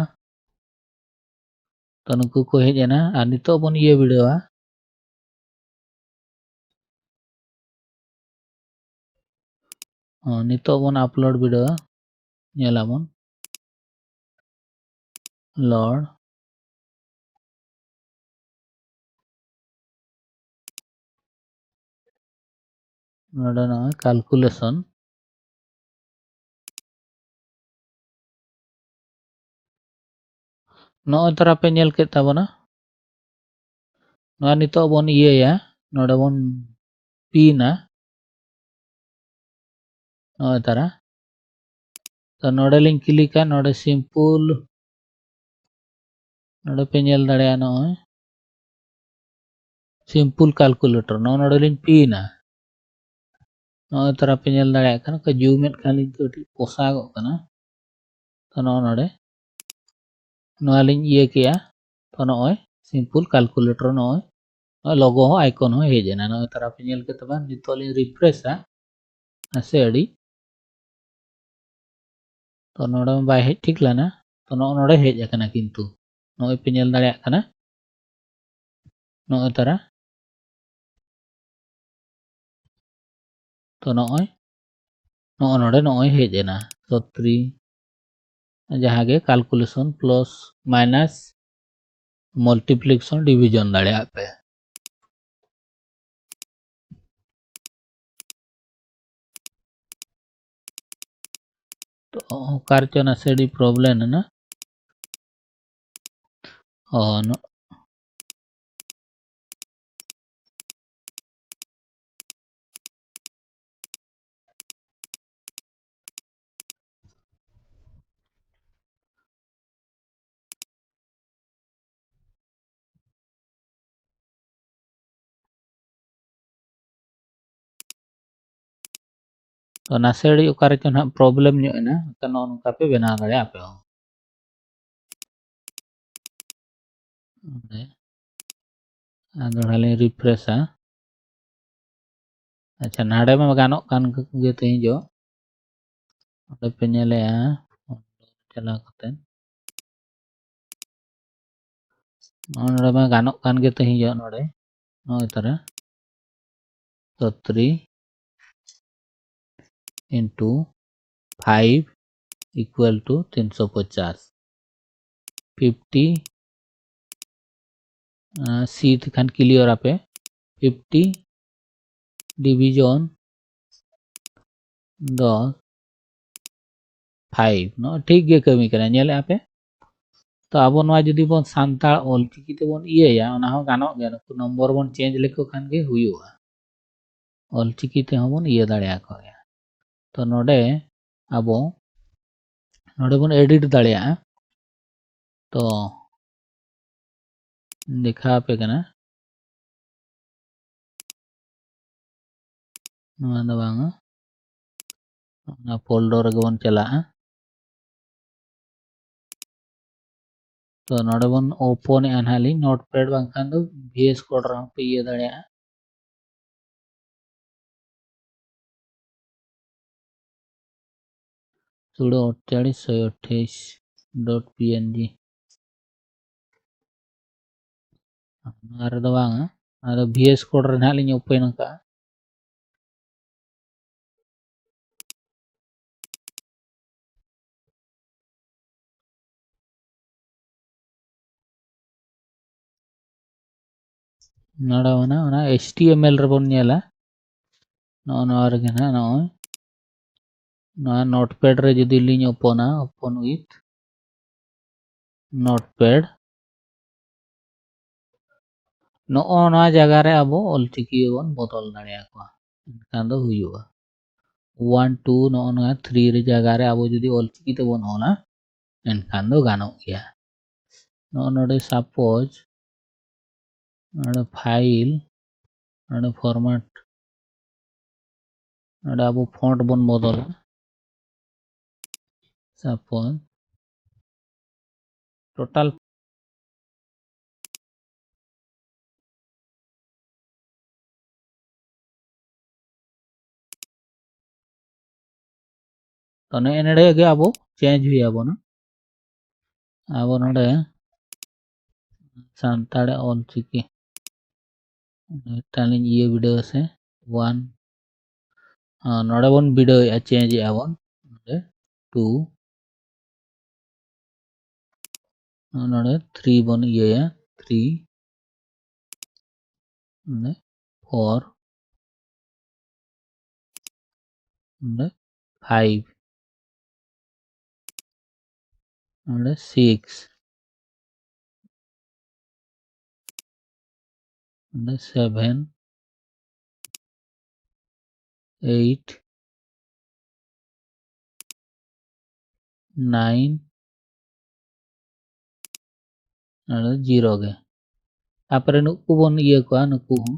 ᱛᱚ ᱱᱩᱠᱩ ᱠᱚ ᱦᱮᱡ ᱮᱱᱟ᱾ ᱟᱨ ᱱᱤᱛᱚᱜ ᱵᱚᱱ ᱤᱭᱟᱹ ᱵᱤᱰᱟᱹᱣᱟ᱾ ᱦᱚᱸ, ᱱᱤᱛᱚᱜ ᱵᱚᱱ ᱟᱯᱞᱳᱰ ᱵᱤᱰᱟᱹᱣᱟ᱾ ᱧᱮᱞᱟᱵᱚᱱ᱾ ᱞᱳᱰ᱾ ᱱᱚᱰᱮ ᱱᱚᱜᱼᱚᱭ ᱠᱟᱞᱠᱩᱞᱮᱥᱚᱱ᱾ ᱱᱚᱜᱼᱚᱭ ᱛᱚᱨᱟ ᱯᱮ ᱧᱮᱞ ᱠᱮᱫ ᱛᱟᱵᱚᱱᱟ᱾ ᱱᱚᱣᱟ ᱱᱤᱛᱚᱜ ᱵᱚᱱ ᱤᱭᱟᱹᱭᱟ, ᱱᱚᱰᱮ ᱵᱚᱱ ᱯᱤᱱᱟ᱾ ᱱᱚᱜᱼᱚᱭ ᱛᱟᱨᱟ᱾ ᱛᱚ ᱱᱚᱰᱮ ᱞᱤᱧ ᱠᱞᱤᱠᱟ, ᱱᱚᱰᱮ ᱥᱤᱢᱯᱩᱞ, ᱱᱚᱰᱮ ᱯᱮ ᱧᱮᱞ ᱫᱟᱲᱮᱭᱟᱜᱼᱟ ᱱᱚᱜᱼᱚᱭ ᱥᱤᱢᱯᱩᱞ ᱠᱟᱞᱠᱩᱞᱮᱴᱚᱨ᱾ ᱱᱚᱜᱼᱚ ᱱᱚᱰᱮ ᱞᱤᱧ ᱯᱤᱱᱟ᱾ ᱱᱚᱜᱼᱚᱭ ᱛᱟᱨᱟ ᱯᱮ ᱧᱮᱞ ᱫᱟᱲᱮᱭᱟᱜ ᱠᱟᱱᱟ, ᱠᱚ ᱡᱩᱢ ᱮᱫ ᱠᱷᱟᱱ ᱞᱤᱧ ᱠᱟᱹᱴᱤᱡ ᱯᱚᱥᱟᱜᱚᱜ ᱠᱟᱱᱟ᱾ ᱛᱚ ᱱᱚᱜᱼᱚ ᱱᱚᱰᱮ ᱱᱚᱣᱟ ᱞᱤᱧ ᱤᱭᱟᱹ ᱠᱮᱜᱼᱟ᱾ ᱛᱚ ᱱᱚᱜᱼᱚᱭ ᱥᱤᱢᱯᱩᱞ ᱠᱟᱞᱠᱩᱞᱮᱴᱚᱨ ᱱᱚᱜᱼᱚᱭ, ᱱᱚᱜᱼᱚᱭ ᱞᱳᱜᱳ ᱦᱚᱸ ᱟᱭᱠᱚᱱ ᱦᱚᱸ ᱦᱮᱡ ᱮᱱᱟ᱾ ᱱᱚᱜᱼᱚᱭ ᱛᱟᱨᱟ ᱯᱮ ᱧᱮᱞ ᱠᱮᱫ ᱛᱟᱵᱚᱱ᱾ ᱱᱤᱛᱚᱜ ᱞᱤᱧ ᱨᱤᱯᱷᱨᱮᱥᱟ ᱱᱟᱥᱮ ᱟᱹᱰᱤ᱾ ᱛᱚ ᱱᱚᱰᱮ ᱢᱟ ᱵᱟᱭ ᱦᱮᱡ ᱴᱷᱤᱠ ᱞᱮᱱᱟ᱾ ᱛᱚ ᱱᱚᱜᱼᱚ ᱱᱚᱰᱮ ᱦᱮᱡ ᱟᱠᱟᱱᱟ, ᱠᱤᱱᱛᱩ ᱱᱚᱜᱼᱚᱭ ᱯᱮ ᱧᱮᱞ ᱫᱟᱲᱮᱭᱟᱜ ᱠᱟᱱᱟ᱾ ᱱᱚᱜᱼᱚᱭ ᱛᱟᱨᱟ᱾ ᱛᱚ ᱱᱚᱜᱼᱚᱭ, ᱱᱚᱜᱼᱚ ᱱᱚᱰᱮ ᱱᱚᱜᱼᱚᱭ ᱦᱮᱡ ᱮᱱᱟ ᱥᱚᱛᱨᱤ, ᱡᱟᱦᱟᱸ ᱜᱮ ᱠᱟᱞᱠᱩᱞᱮᱥᱚᱱ ᱯᱞᱟᱥ ᱢᱟᱭᱱᱟᱥ ᱢᱟᱞᱴᱤᱯᱞᱤᱠᱮᱥᱚᱱ ᱰᱤᱵᱷᱤᱡᱚᱱ ᱫᱟᱲᱮᱭᱟᱜ ᱯᱮ᱾ ᱛᱚ ᱚᱠᱟ ᱨᱮᱪᱚ ᱱᱟᱥᱮ ᱟᱹᱰᱤ ᱯᱨᱚᱵᱞᱮᱢ ᱮᱱᱟ᱾ ᱚ, ᱱᱚ-, ᱛᱚ ᱱᱟᱥᱮ ᱜᱷᱟᱹᱲᱤᱡ ᱚᱠᱟ ᱨᱮᱪᱚ ᱱᱟᱦᱟᱜ ᱯᱨᱚᱵᱞᱮᱢ ᱧᱚᱜ ᱮᱱᱟ, ᱮᱱᱠᱷᱟᱱ ᱱᱚᱜᱼᱚ ᱱᱚᱝᱠᱟ ᱯᱮ ᱵᱮᱱᱟᱣ ᱫᱟᱲᱮᱭᱟᱜᱼᱟ ᱟᱯᱮ ᱦᱚᱸ᱾ ᱱᱚᱰᱮ ᱟᱨ ᱫᱚᱦᱲᱟ ᱞᱤᱧ ᱨᱤᱯᱷᱨᱮᱥᱟ᱾ ᱟᱪᱪᱷᱟ, ᱱᱟᱰᱮ ᱢᱟ ᱜᱟᱱᱚᱜ ᱠᱟᱱ ᱜᱮ ᱛᱮᱦᱮᱧ ᱡᱚᱜ᱾ ᱚᱸᱰᱮ ᱯᱮ ᱧᱮᱞᱮᱜᱼᱟ, ᱪᱟᱞᱟᱣ ᱠᱟᱛᱮ ᱱᱚᱜᱼᱚ ᱱᱚᱰᱮ ᱢᱟ ᱜᱟᱱᱚᱜ ᱠᱟᱱ ᱜᱮ ᱛᱮᱦᱮᱧ ᱡᱚᱜ ᱱᱚᱰᱮ᱾ ᱱᱚᱜᱼᱚᱭ ᱛᱟᱨᱟ ᱛᱚ three into five equal to ᱛᱤᱱᱥᱚ ᱯᱚᱪᱟᱥ᱾ ᱯᱷᱤᱯᱴᱤ ᱥᱤ ᱛᱮᱠᱷᱟᱱ ᱠᱞᱤᱭᱟᱨ ᱟᱯᱮ᱾ ᱯᱷᱤᱯᱴᱤ ᱰᱤᱵᱷᱤᱡᱚᱱ ᱫᱚ ᱯᱷᱟᱭᱤᱵᱷ᱾ ᱱᱚᱜᱼᱚᱭ ᱴᱷᱤᱠ ᱜᱮ ᱠᱟᱹᱢᱤ ᱠᱟᱱᱟ, ᱧᱮᱞᱮᱫᱼᱟ ᱯᱮ᱾ ᱛᱚ ᱟᱵᱚ ᱱᱚᱣᱟ ᱡᱩᱫᱤ ᱵᱚᱱ ᱥᱟᱱᱛᱟᱲ ᱚᱞᱪᱤᱠᱤ ᱛᱮᱵᱚᱱ ᱤᱭᱟᱹᱭᱟ, ᱚᱱᱟ ᱦᱚᱸ ᱜᱟᱱᱚᱜ ᱜᱮᱭᱟ, ᱱᱩᱠᱩ ᱱᱚᱢᱵᱚᱨ ᱵᱚᱱ ᱪᱮᱧᱡᱽ ᱞᱮᱠᱚ ᱠᱷᱟᱱ ᱜᱮ ᱦᱩᱭᱩᱜᱼᱟ᱾ ᱚᱞᱪᱤᱠᱤ ᱛᱮᱦᱚᱸ ᱵᱚᱱ ᱤᱭᱟᱹ ᱫᱟᱲᱮᱭᱟᱠᱚ ᱜᱮᱭᱟ᱾ ᱛᱚ ᱱᱚᱰᱮ ᱟᱵᱚ ᱱᱚᱰᱮ ᱵᱚᱱ ᱮᱰᱤᱴ ᱫᱟᱲᱮᱭᱟᱜᱼᱟ᱾ ᱛᱚ ᱫᱮᱠᱷᱟᱣ ᱟᱯᱮ ᱠᱟᱱᱟ᱾ ᱱᱚᱣᱟ ᱫᱚ ᱵᱟᱝᱟ, ᱚᱱᱟ ᱯᱷᱳᱞᱰᱟᱨ ᱨᱮᱜᱮ ᱵᱚᱱ ᱪᱟᱞᱟᱜᱼᱟ᱾ ᱛᱚ ᱱᱚᱰᱮ ᱵᱚᱱ ᱳᱯᱮᱱᱮᱜᱼᱟ ᱱᱟᱦᱟᱜ ᱞᱤᱧ, ᱱᱳᱴᱯᱮᱰ ᱵᱟᱝᱠᱷᱟᱱ ᱫᱚ ᱵᱷᱤ ᱮᱥ ᱠᱳᱰ ᱨᱮᱦᱚᱸ ᱯᱮ ᱤᱭᱟᱹ ᱫᱟᱲᱮᱭᱟᱜᱼᱟ᱾ ᱥᱩᱲᱟᱹ ᱟᱴᱪᱟᱲᱤᱥ ᱥᱚᱭ ᱟᱴᱷᱟᱭᱤᱥ ᱰᱚᱴ ᱯᱤ ᱮᱱ ᱡᱤ᱾ ᱱᱚᱣᱟ ᱨᱮᱫᱚ ᱵᱟᱝᱟ, ᱱᱚᱣᱟ ᱫᱚ ᱵᱷᱤ ᱮᱥ ᱠᱳᱰ ᱨᱮ ᱱᱟᱦᱟᱜ ᱞᱤᱧ ᱳᱯᱮᱱ ᱟᱠᱟᱫᱼᱟ᱾ ᱱᱚᱰᱮ ᱢᱮᱱᱟᱜᱼᱟ, ᱚᱱᱟ ᱮᱭᱤᱪ ᱴᱤ ᱮᱢ ᱮᱞ ᱨᱮᱵᱚᱱ ᱧᱮᱞᱟ᱾ ᱱᱚᱜᱼᱚ ᱱᱚᱣᱟ ᱨᱮᱜᱮ ᱱᱟᱦᱟᱜ ᱱᱚᱜᱼᱚᱭ ᱱᱚᱣᱟ ᱱᱳᱴᱯᱮᱰ ᱨᱮ ᱡᱩᱫᱤ ᱞᱤᱧ ᱳᱯᱮᱱᱟ, open with notepad, ᱱᱚᱜᱼᱚ ᱱᱚᱣᱟ ᱡᱟᱭᱜᱟ ᱨᱮ ᱟᱵᱚ ᱚᱞᱪᱤᱠᱤ ᱵᱚᱱ ᱵᱚᱫᱚᱞ ᱫᱟᱲᱮᱭᱟᱠᱚᱣᱟ, ᱮᱱᱠᱷᱟᱱ ᱫᱚ ᱦᱩᱭᱩᱜᱼᱟ᱾ ᱚᱣᱟᱱ, ᱴᱩ, ᱱᱚᱜᱼᱚ ᱱᱚᱣᱟ ᱛᱷᱨᱤ ᱨᱮ ᱡᱟᱭᱜᱟ ᱨᱮ ᱟᱵᱚ ᱡᱩᱫᱤ ᱚᱞᱪᱤᱠᱤ ᱛᱮᱵᱚᱱ ᱚᱞᱟ, ᱮᱱᱠᱷᱟᱱ ᱫᱚ ᱜᱟᱱᱚᱜ ᱜᱮᱭᱟ᱾ ᱱᱚᱜᱼᱚ ᱱᱚᱰᱮ ᱥᱟᱯᱳᱡᱽ ᱱᱚᱰᱮ ᱯᱷᱟᱭᱤᱞ, ᱱᱚᱰᱮ ᱯᱷᱚᱨᱢᱮᱴ, ᱱᱚᱰᱮ ᱟᱵᱚ ᱯᱷᱚᱱᱴ ᱵᱚᱱ ᱵᱚᱫᱚᱞᱟ᱾ ᱥᱟᱯᱳᱡᱽ ᱴᱳᱴᱟᱞ ᱛᱚ ᱱᱮᱜᱼᱮ ᱱᱚᱰᱮ ᱜᱮ ᱟᱵᱚ change ᱦᱩᱭ ᱟᱵᱚᱱᱟ᱾ ᱟᱵᱚ ᱱᱚᱰᱮ ᱥᱟᱱᱛᱟᱲ ᱚᱞ ᱪᱤᱠᱤ ᱢᱤᱫᱴᱟᱝ ᱞᱤᱧ ᱤᱭᱟᱹ ᱵᱤᱰᱟᱹᱣ ᱥᱮ, one, ᱱᱚᱰᱮ ᱵᱚᱱ ᱵᱤᱰᱟᱹᱣᱮᱫᱼᱟ, change ᱮᱫᱼᱟ ᱵᱚᱱ ᱱᱚᱰᱮ two, ᱱᱚᱰᱮ three ᱵᱚᱱ ᱤᱭᱟᱹᱭᱟ, three, ᱱᱚᱰᱮ four, ᱱᱚᱰᱮ five, ᱱᱚᱰᱮ six, ᱱᱚᱰᱮ seven, eight, nine, ᱱᱚᱰᱮ zero ᱜᱮ᱾ ᱛᱟᱯᱚᱨᱮ ᱱᱩᱠᱩ ᱵᱚᱱ ᱤᱭᱟᱹ ᱠᱚᱣᱟ, ᱱᱩᱠᱩ ᱦᱚᱸ᱾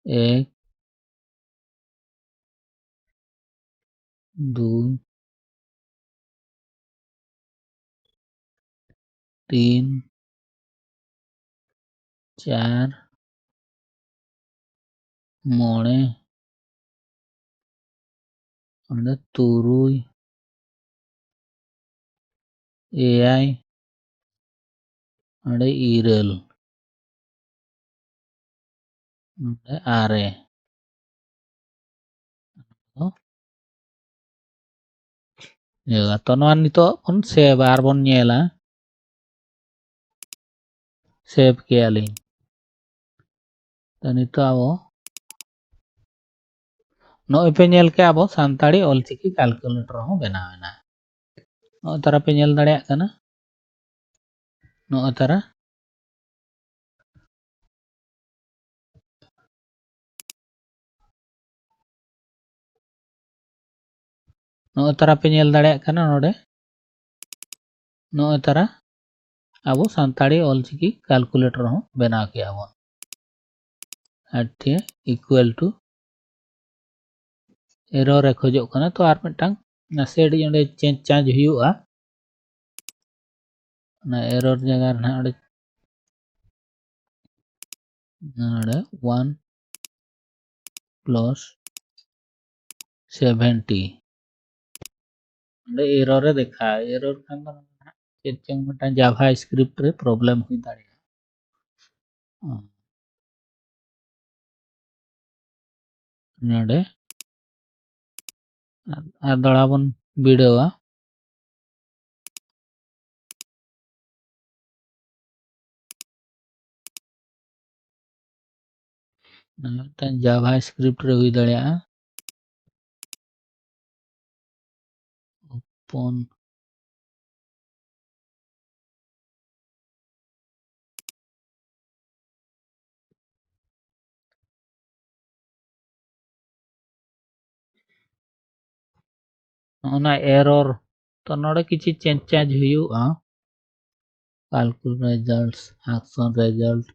ᱮᱠ, ᱫᱩᱭ, ᱛᱤᱱ, ᱪᱟᱨ, ᱢᱚᱬᱮ, ᱚᱸᱰᱮ ᱛᱩᱨᱩᱭ, ᱮᱭᱟᱭ, ᱚᱸᱰᱮ ᱤᱨᱟᱹᱞ, ᱚᱸᱰᱮ ᱟᱨᱮ᱾ ᱛᱚ ᱱᱚᱣᱟ ᱱᱤᱛᱚᱜ ᱵᱚᱱ save ᱟᱨ ᱵᱚᱱ ᱧᱮᱞᱟ, save ᱠᱮᱜᱼᱟ ᱞᱤᱧ᱾ ᱛᱚ ᱱᱤᱛᱚᱜ ᱟᱵᱚ ᱱᱚᱜᱼᱚᱭ ᱯᱮ ᱧᱮᱞ ᱠᱮᱜᱼᱟ, ᱟᱵᱚ ᱥᱟᱱᱛᱟᱲᱤ ᱚᱞᱪᱤᱠᱤ calculator ᱦᱚᱸ ᱵᱮᱱᱟᱣ ᱮᱱᱟ᱾ ᱱᱚᱜᱼᱚᱭ ᱛᱟᱨᱟ ᱯᱮ ᱧᱮᱞ ᱫᱟᱲᱮᱭᱟᱜ ᱠᱟᱱᱟ, ᱱᱚᱜᱼᱚᱭ ᱛᱟᱨᱟ᱾ ᱱᱚᱜᱼᱚᱭ ᱛᱟᱨᱟ ᱯᱮ ᱧᱮᱞ ᱫᱟᱲᱮᱭᱟᱜ ᱠᱟᱱᱟ ᱱᱚᱰᱮ, ᱱᱚᱜᱼᱚᱭ ᱛᱟᱨᱟ ᱟᱵᱚ ᱥᱟᱱᱛᱟᱲᱤ ᱚᱞᱪᱤᱠᱤ calculator ᱦᱚᱸ ᱵᱮᱱᱟᱣ ᱠᱮᱜᱼᱟ ᱵᱚᱱ᱾ ᱟᱨ ᱴᱷᱤᱠ equal to error ᱮ ᱠᱷᱚᱡᱚᱜ ᱠᱟᱱᱟ, ᱛᱚ ᱟᱨ ᱢᱤᱫᱴᱟᱝ ᱱᱟᱥᱮ ᱟᱹᱰᱤ ᱚᱸᱰᱮ change change ᱦᱩᱭᱩᱜᱼᱟ᱾ ᱚᱱᱟ error ᱡᱟᱭᱜᱟ ᱨᱮ ᱱᱟᱦᱟᱜ ᱚᱸᱰᱮ, ᱱᱚᱰᱮ one plus seventy᱾ ᱚᱸᱰᱮ error ᱮ ᱫᱮᱠᱷᱟᱣ, error ᱠᱷᱟᱱ ᱫᱚ ᱪᱮᱫ ᱪᱚᱝ ᱢᱤᱫᱴᱟᱝ JavaScript ᱨᱮ problem ᱦᱩᱭ ᱫᱟᱲᱮᱭᱟᱜᱼᱟ᱾ ᱱᱚᱰᱮ ᱟᱨ ᱫᱚᱦᱲᱟ ᱵᱚᱱ ᱵᱤᱰᱟᱹᱣᱟ᱾ ᱢᱤᱫᱴᱟᱝ JavaScript ᱨᱮ ᱦᱩᱭ ᱫᱟᱲᱮᱭᱟᱜᱼᱟ᱾ Open᱾ ᱱᱚᱜᱼᱚ ᱱᱟ error, ᱛᱚ ᱱᱚᱰᱮ ᱠᱤᱪᱷᱤ change change ᱦᱩᱭᱩᱜᱼᱟ᱾ Calculate results, action result᱾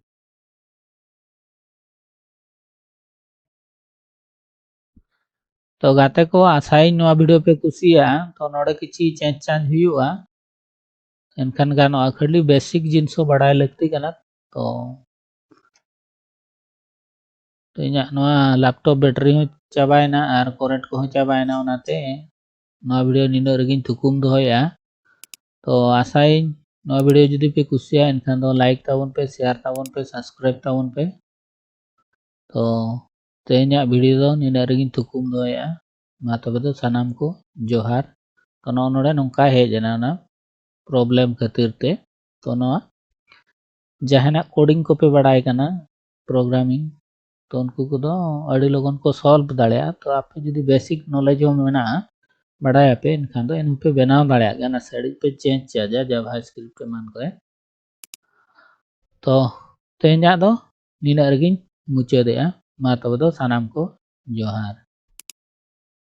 ᱛᱚ ᱜᱟᱛᱮ ᱠᱚ, ᱟᱥᱟᱭᱟᱹᱧ ᱱᱚᱣᱟ video ᱯᱮ ᱠᱩᱥᱤᱭᱟᱜᱼᱟ᱾ ᱛᱚ ᱱᱚᱰᱮ ᱠᱤᱪᱷᱤ change change ᱦᱩᱭᱩᱜᱼᱟ, ᱮᱱᱠᱷᱟᱱ ᱜᱟᱱᱚᱜᱼᱟ᱾ ᱠᱷᱟᱹᱞᱤ basic ᱡᱤᱱᱤᱥ ᱦᱚᱸ ᱵᱟᱲᱟᱭ ᱞᱟᱹᱠᱛᱤ ᱠᱟᱱᱟ᱾ ᱛᱚ ᱛᱚ ᱤᱧᱟᱹᱜ ᱱᱚᱣᱟ laptop battery ᱦᱚᱸ ᱪᱟᱵᱟᱭᱮᱱᱟ ᱟᱨ current ᱠᱚᱦᱚᱸ ᱪᱟᱵᱟᱭᱮᱱᱟ, ᱚᱱᱟᱛᱮ ᱱᱚᱣᱟ video ᱱᱤᱱᱟᱹᱜ ᱨᱮᱜᱮᱧ ᱛᱷᱩᱠᱩᱢ ᱫᱚᱦᱚᱭᱮᱫᱼᱟ᱾ ᱛᱚ ᱟᱥᱟᱭᱟᱹᱧ ᱱᱚᱣᱟ video ᱡᱩᱫᱤ ᱯᱮ ᱠᱩᱥᱤᱭᱟᱜᱼᱟ, ᱮᱱᱠᱷᱟᱱ ᱫᱚ like ᱛᱟᱵᱚᱱ ᱯᱮ, share ᱛᱟᱵᱚᱱ ᱯᱮ, subscribe ᱛᱟᱵᱚᱱ ᱯᱮ᱾ ᱛᱚ ᱛᱮᱦᱮᱧᱟᱜ video ᱫᱚ ᱱᱤᱱᱟᱹᱜ ᱨᱮᱜᱮᱧ ᱛᱷᱩᱠᱩᱢ ᱫᱚᱦᱚᱭᱮᱫᱼᱟ᱾ ᱢᱟ ᱛᱚᱵᱮ ᱫᱚ ᱥᱟᱱᱟᱢ ᱠᱚ ᱡᱚᱦᱟᱨ᱾ ᱛᱚ ᱱᱚᱜᱼᱚ ᱱᱚᱰᱮ ᱱᱚᱝᱠᱟ ᱦᱮᱡ ᱮᱱᱟ ᱚᱱᱟ problem ᱠᱷᱟᱹᱛᱤᱨ ᱛᱮ᱾ ᱛᱚ ᱱᱚᱣᱟ ᱡᱟᱦᱟᱱᱟᱜ coding ᱠᱚᱯᱮ ᱵᱟᱲᱟᱭ ᱠᱟᱱᱟ, programming, ᱛᱚ ᱩᱱᱠᱩ ᱠᱚᱫᱚ ᱟᱹᱰᱤ ᱞᱚᱜᱚᱱ ᱠᱚ solve ᱫᱟᱲᱮᱭᱟᱜᱼᱟ᱾ ᱛᱚ ᱟᱯᱮ ᱡᱩᱫᱤ basic knowledge ᱦᱚᱸ ᱢᱮᱱᱟᱜᱼᱟ, ᱵᱟᱲᱟᱭᱟᱯᱮ, ᱮᱱᱠᱷᱟᱱ ᱫᱚ ᱮᱱᱦᱚᱸ ᱯᱮ ᱵᱮᱱᱟᱣ ᱫᱟᱲᱮᱭᱟᱜ ᱜᱮᱭᱟ, ᱚᱱᱟ ᱥᱟᱹᱲᱤ ᱯᱮ change ᱪᱮᱫᱟ JavaScript ᱮᱢᱟᱱ ᱠᱚᱨᱮ᱾ ᱛᱚ ᱛᱮᱦᱮᱧᱟᱜ ᱫᱚ ᱱᱤᱱᱟᱹᱜ ᱨᱮᱜᱮᱧ ᱢᱩᱪᱟᱹᱫᱮᱜᱼᱟ᱾ ᱢᱟ ᱛᱚᱵᱮ ᱫᱚ ᱥᱟᱱᱟᱢ ᱠᱚ ᱡᱚᱦᱟᱨ᱾